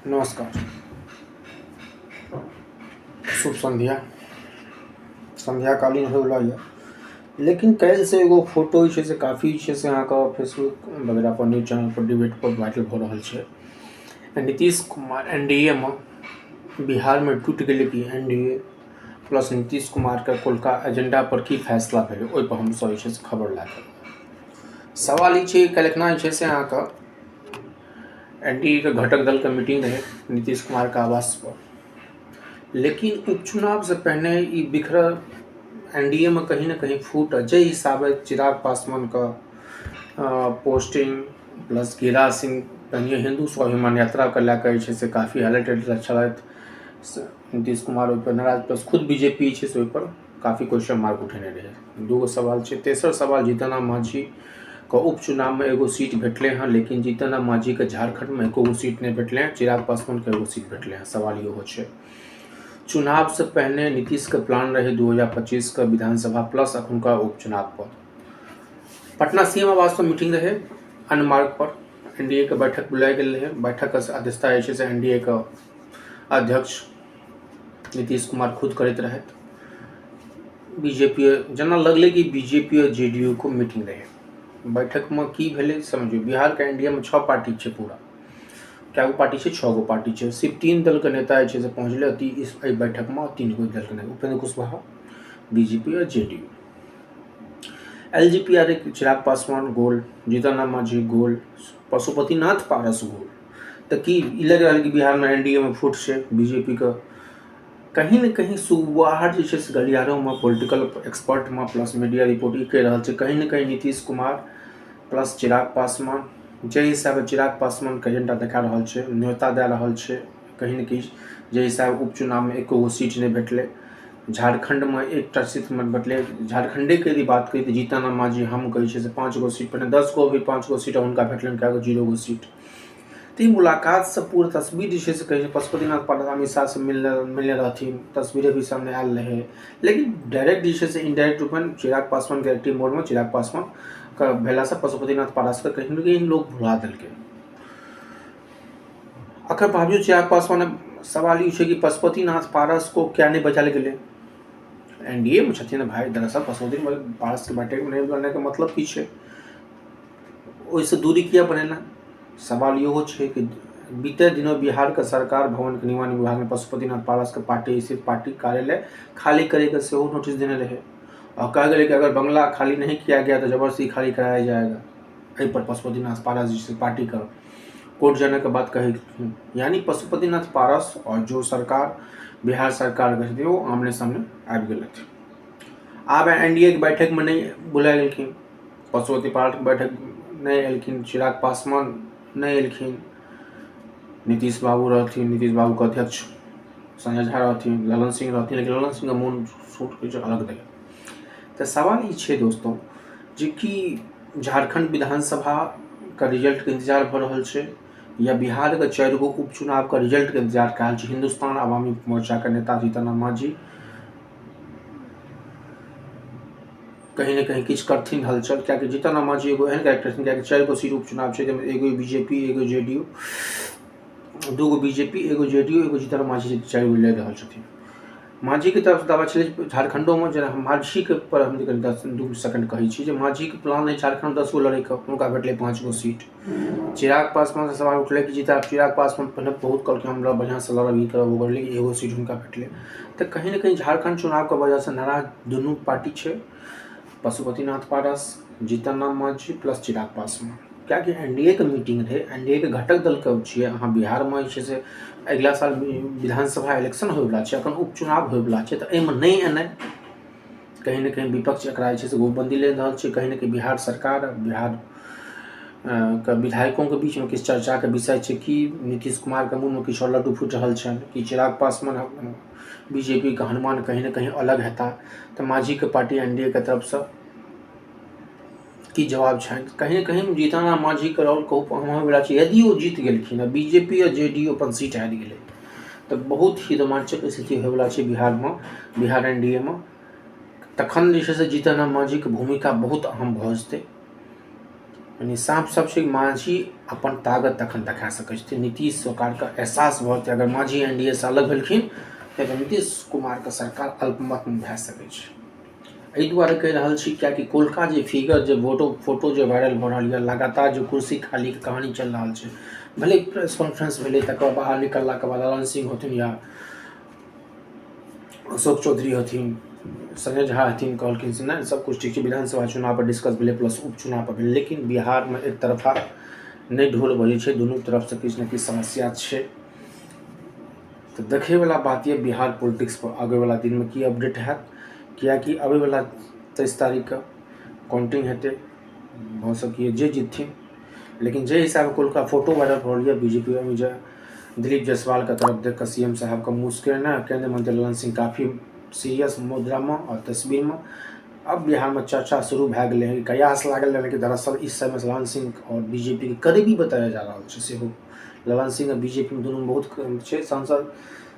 नमस्कार, शुभ संध्या। संध्याकालीन होइवला यऽ, लेकिन काल्हिसँ एगो फोटो जे छै से काफी जे छै से अहाँके फेसबुक वगैरह पर, न्यूज चैनल पर, डिबेट पर वायरल भऽ रहल छै। Nitish Kumar N D A मे बिहारमे टूटि गेलै कि N D A plus Nitish कुमारके कोलका एजेंडा पर की फैसला भेलै, ओहिपर हमसभ जे छै से खबर लए कऽ सवाल ई छै। काल्हि एखना जे छै से अहाँके एन डी ए के घटक दलके मीटिंग रहै नीतीश कुमारके आवासपर, लेकिन उपचुनावसँ पहिने ई बिखरल एन डी ए मे कहीं ने कहीं फूट, जाहि हिसाबे चिराग पासवानके पोस्टिंग प्लस गिरिराज सिंह पहिने हिन्दू स्वाभिमान यात्राके लए कऽ जे छै से काफी हाइलाइटेड छलथि, नीतीश कुमार ओहिपर नाराज, प्लस खुद बी जे पी जे छै से ओहिपर काफी क्वेश्चन मार्क उठेने रहै। दूगो सवाल छै। तेसर सवाल, जीतन राम मांझीके उपचुनावमे एगो सीट भेटलै हँ, लेकिन जीतन राम मांझीके झारखण्डमे एको गो सीट नहि भेटलै हँ, चिराग पासवानके एगो सीट भेटलै हँ। सवाल इहो छै, चुनावसँ पहिने नीतीशके प्लान रहै 2025के विधानसभा प्लस अखुनका उपचुनाव पर। पटना सी एम आवासपर मीटिंग रहै, अन्य मार्ग पर एन डी ए के बैठक बुलायल गेल रहै। बैठकके अध्यक्षता जे छै से एन डी ए के अध्यक्ष नीतीश कुमार खुद करैत रहथि। बीजेपी जेना लगलै कि बीजेपी आओर जे डी यू के मीटिंग रहै। बैठकमे की भेलै समझियौ, बिहारके एन डी ए मे 6 पार्टी छै, पूरा कए गो पार्टी छै? 6 गो पार्टी छै। सिर्फ 3 दलके नेता जे छै से पहुँचलै अति एहि बैठकमे, 3 गो दलके नेता, उपेंद्र कुशवाहा, बीजेपी आओर J D U. L G P R Chirag Paswan गोल, जीतन राम मांझी गोल, पशुपतिनाथ पारस गोल। तऽ की ई लागि रहल कि बिहारमे एन डी ए मे फूट छै? बीजेपी के कहीं ने कहीं सुगबुआहट जे छै से गलियारोमे, पॉलिटिकल एक्सपर्टमे प्लस मीडिया रिपोर्ट ई कहि रहल छै, कहीं ने कहीं नीतीश कुमार प्लस चिराग पासवान, जाहि हिसाबे चिराग पासवानके एजेंडा देखा रहल छै, न्योता दए रहल छै, कहीं ने कहीं जाहि हिसाबे उपचुनावमे एको गो सीट नहि भेटलै, झारखण्डमे एकटा सीट भेटलै। झारखण्डेके यदि बात करी तऽ जीतन राम मांझी हम कहै छियै से 5 गो सीट, पहिने 10 गो, अभी 5 गो सीट हुनका भेटलनि, कए गो? 0 गो सीट। तऽ ई मुलाकातसँ पूरा तस्वीर जे छै से कहै छै, पशुपतिनाथ पारस अमित शाहसँ मिलने रहथिन, तस्वीरे भी सामने आयल रहै, लेकिन डायरेक्ट जे छै से इनडायरेक्ट रूपमे चिराग पासवानके एक्टिव मोडमे चिराग पासवानके भेलासँ पशुपतिनाथ पारसके कहीं ने कहीं लोक भुला देलकै। अकर बावजूद चिराग पासवान, सवाल ई छै कि पशुपतिनाथ पारस को क्या नहि बचायल गेलै? एन डी ए मे छथिन भाई। दरअसल पशुपति पारसके बैठकमे नहि बुलाने मतलब की छै? ओहिसँ दूरी किया बनेना? सवाल इहो छै कि बीते दिनों बिहारके सरकार भवनके निर्माण विभागमे पशुपतिनाथ पारसके पार्टी स्थित पार्टी कार्यालय खाली करैके सेहो नोटिस देने रहै आओर कहल गेलै कि अगर बंगला खाली नहीं किया गया तऽ जबरदस्ती खाली कराया जाएगा। एहिपर पशुपतिनाथ पारस जे छै पार्टीके कोर्ट जाने के बात कहै, यानी पशुपतिनाथ पारस आओर जो सरकार, बिहार सरकारके छथिन, ओ आमने सामने आबि गेलथि। आब एन डी ए के बैठकमे नहि बुलायल गेलखिन, पशुपति पारसके बैठक नहि एलखिन, चिराग पासवान नहि एलखिन, नीतीश बाबू रहथिन, नीतीश बाबूके अध्यक्ष संजय झा रहथिन, ललन सिंह रहथिन, लेकिन ललन सिंहके मोन सूट किछु अलग रहै। तऽ सवाल ई छै दोस्तो जे कि झारखण्ड विधानसभाके रिजल्टके इन्तजार भऽ रहल छै या बिहारके 4 गो उपचुनावके रिजल्टके इन्तजार कए रहल छै हिन्दुस्तान आवामी मोर्चाके नेता जीतन राम मांझी? कहीं ने कहीं किछु करथिन हलचल, किएकि जीतन राम मांझी एगो एहन कैरेक्टर छथिन, किएकि 4 गो सीट उपचुनाव छै, जाहिमे एगो बी जे पी, एगो जे डी यू, 2 गो बी जे पी, एगो जे डी यू, एगो जीतन राम मांझी, 4 गो लड़ि रहल छथिन। मांझीके तरफसँ दावा छलै झारखण्डोमे, जेना मांझीके पर हम कनि 2 सेकंड कहै छी जे मांझीके प्लान रहै झारखण्ड 10 गो लड़ैके, हुनका भेटलै 5 गो सीट। चिराग पासवानसँ सवाल उठलै कि जीता चिराग पासवान पहिने बहुत कहलखिन हमरा बढ़िआँसँ लड़ब, ई करब, ओ करब, लेकिन एगो सीट हुनका भेटलै। तऽ कहीं ने कहीं झारखण्ड चुनावके वजहसँ नाराज दुनू पार्टी छै, पशुपतिनाथ पारस, जीतन राम मांझी प्लस चिराग पासवान, किएकि एन डी ए के मीटिंग रहै, एन डी ए के घटक दलके छियै। अहाँ बिहारमे जे छै से अगिला साल विधानसभा इलेक्शन होइवला छै, अखन उपचुनाव होइवला छै, तऽ एहिमे नहि एनाइ कहीं ने कहीं विपक्ष एकरा जे छै से गोपबंदी ले रहल छै। कहीं ने कहीं बिहार सरकार, बिहार के विधायकों के बीचमे किछु चर्चाके विषय छै कि नीतीश कुमारके मुँहमे किछु आओर लड्डू फूटि रहल छनि कि Chirag Paswan B J P के हनुमान कहीं ने कहीं अलग हेताह? तऽ मांझीके पार्टी एन डी ए के तरफसँ की जवाब छनि? कहीं ने कहीं जीतन राम मांझीके रोल कहू अहम होइवला छै। यदि ओ जीत गेलखिन आ बी जे पी आ जे डी यू अपन सीट हारि गेलै तऽ बहुत ही रोमांचक स्थिति होइवला छै बिहारमे, बिहार एन डी ए मे। तखन जे छै से जीतन राम मांझीके भूमिका बहुत अहम भऽ जेतै। यानी साफ साफ छै, मांझी अपन ताकत तखन देखा सकै छथिन। नीतीश सरकारके एहसास भऽ जेतै, अगर मांझी एनडीए से अलग भेलखिन तऽ नीतीश कुमारके सरकार अल्पमतमे भए सकै छै। एहि दुआरे कहि रहल छी कियाकि कोलका जे फिगर जे फोटो जे वायरल भऽ रहल यऽ, लगातार जे कुर्सी खालीके कहानी चलि रहल छै, भले प्रेस कॉन्फ्रेंस भेलै तकर बाहर निकललाके बाद ललन सिंह होथिन या अशोक चौधरी हथिन, संजय झा हथिन, कहलखिन से नहि सब कुछ ठीक छै, विधानसभा चुनाव पर डिस्कस भेलै प्लस उपचुनाव पर भेलै, लेकिन बिहारमे एक तरफा नहि ढोल बजै छै, दुनू तरफसँ किछु ने किछु समस्या छै। तऽ देखैवला बात यऽ बिहार पॉलिटिक्स पर आबैवला दिनमे की अपडेट हैत, कियाकि आबैवला 23 तारीखके काउंटिंग हेतै, भऽ सकैए जे जीतथिन, लेकिन जे हिसाबे कोलका फोटो वायरल भऽ रहल यऽ बीजेपी जे दिलीप जायसवालके तरफ देख कऽ सीएम साहबके मुस्कुरेनाइ, केंद्रीय मंत्री ललन सिंह काफी सीरियस मुद्रामे आओर तस्वीरमे। अब बिहारमे चर्चा शुरू भए गेलै हँ, कयास लागल रहै कि दरअसल इस समय ललन सिंह आओर बीजेपीके करीबी बतायल जा रहल छै। सेहो ललन सिंह आओर बीजेपी दुनूमे बहुत छै। सांसद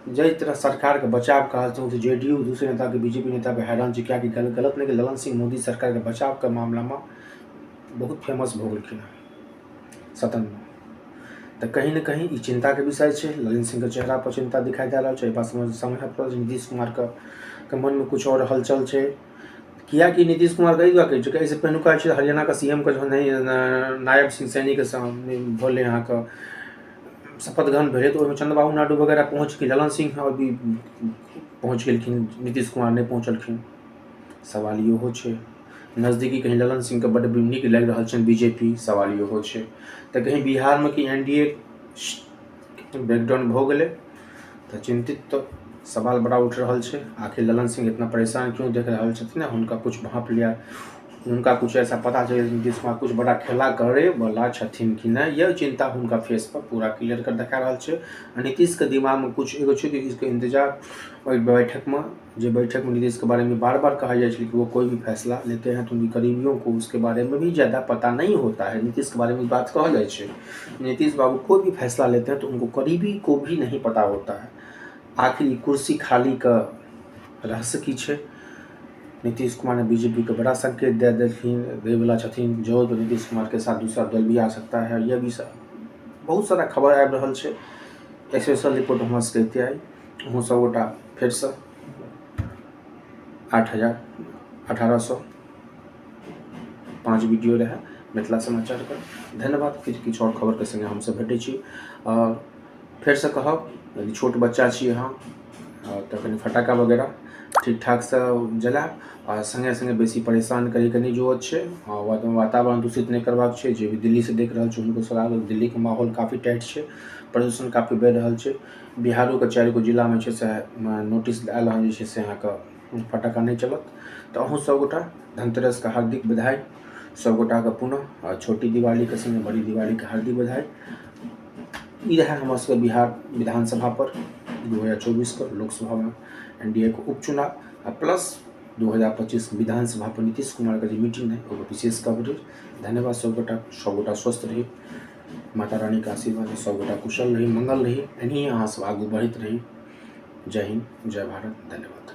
जाहि तरह सरकारके बचाव कऽ रहल छै, जेडीयू दूसरे नेताके बीजेपी नेताके हैरान छै, कियाकि गलत नहि कि ललन सिंह मोदी सरकारके बचावके मामलामे बहुत फेमस भऽ गेलखिन हँ सदनमे। तऽ कहीं ने कहीं ई चिन्ताके विषय छै। ललन सिंहके चेहरा पर चिन्ता दिखाई दए रहल छै। एहि बात समझ पड़ल नीतीश कुमारके मनमे किछु आओर हलचल छै, कियाकि नीतीश कुमार एहि दुआरे कहै छै कि एहिसँ पहिलुका छै हरियाणाके सीएमके जहन नायब सिंह सैनीके सामने भेलै अहाँके शपथ ग्रहण भेलै तऽ ओहिमे चंद्रबाबू नायडू वगैरह पहुँच गेल, ललन सिंह आओर भी पहुँच गेलखिन, नीतीश कुमार नहि पहुँचलखिन। सवाल इहो छै नजदीकी कहीं ललन सिंहके बड्ड नीक लागि रहल छनि बीजेपी, सवाल इहो छै। तऽ कहीं बिहारमे कि एनडीए ब्रेकडाउन भऽ गेलै, तऽ चिन्तित तऽ सवाल बड़ा उठि रहल छै। आखिर ललन सिंह इतना परेशान क्यों देख रहल छथिन? हुनका कुछ भाँप लिया, हुनका कुछ ऐसा पता चलि नीतीश कुमार कुछ बड़ा खेला करे वाला छथिन कि नहि, यह चिंता हुनका फेस पर पूरा क्लियर कर देखा रहल छै। आ नीतीशके दिमागमे कुछ एगो छै कि इसके इंतजार ओहि बैठकमे, जे बैठकमे नीतीशके बारेमे बार बार कहल जाइ छै कि वो कोई भी फैसला लेते हैं तो उनके करीबियों को उसके बारे में भी ज़्यादा पता नहीं होता है। नीतीश के बारे में बात कहल जाइ छै, नीतीश बाबू कोई भी फैसला लेते हैं तो उनको करीबी को भी नहीं पता होता है। आखिर कुर्सी खाली का रहस्य की छै? नीतीश कुमार ने बीजेपी के बड़ा संकेत दे देलखिन, दैवला छथिन, जो तो नीतीश कुमार के साथ दूसरा दल भी आ सकता है। यह भी बहुत सारा खबर आबि रहल छै। स्पेशल रिपोर्ट हमरा सबके एते आई, अहूँ सब गोटा फेरसँ 8,1805 वीडियो रहे मिथिला समाचार पर। धन्यवाद। फिर किछु आओर खबरके संगे हमसब भेटै छी। आओर फेरसँ कहब, यदि छोट बच्चा छी अहाँ तऽ कनि फटाका वगैरह ठीक ठाकसँ जलायब आ सङ्गे सङ्गे बेसी परेशान करैके नहि जरूरत छै। आ वातावरण दूषित नहि करबाक छै। जे भी दिल्लीसँ देख रहल छै हुनको सलाह, दिल्लीके माहौल काफी टाइट छै, प्रदूषण काफी बढ़ि रहल छै। बिहारोके 4 गो जिलामे छै से नोटिस आयल हँ जे छै से अहाँके फटाका नहि चलत। तऽ अहूँ सबगोटा धनतेरसके हार्दिक बधाई, सबगोटाके पुनः आ छोटी दिवालीके सङ्गे बड़ी दिवालीके हार्दिक बधाई। ई रहै हमर सबके बिहार विधानसभा पर 2024 के लोकसभामे एनडीए के उपचुनाव आ प्लस 2025 विधानसभा पर नीतीश कुमार के जे मीटिंग है ओकर विशेष कवरेज। धन्यवाद सबगोटा, सबगोटा स्वस्थ रही, माता रानी के आशीर्वाद सबगोटा कुशल रही, मंगल रही, एनाहिए अहाँ सब आगू बढ़ैत रही। जय हिंद, जय भारत, धन्यवाद।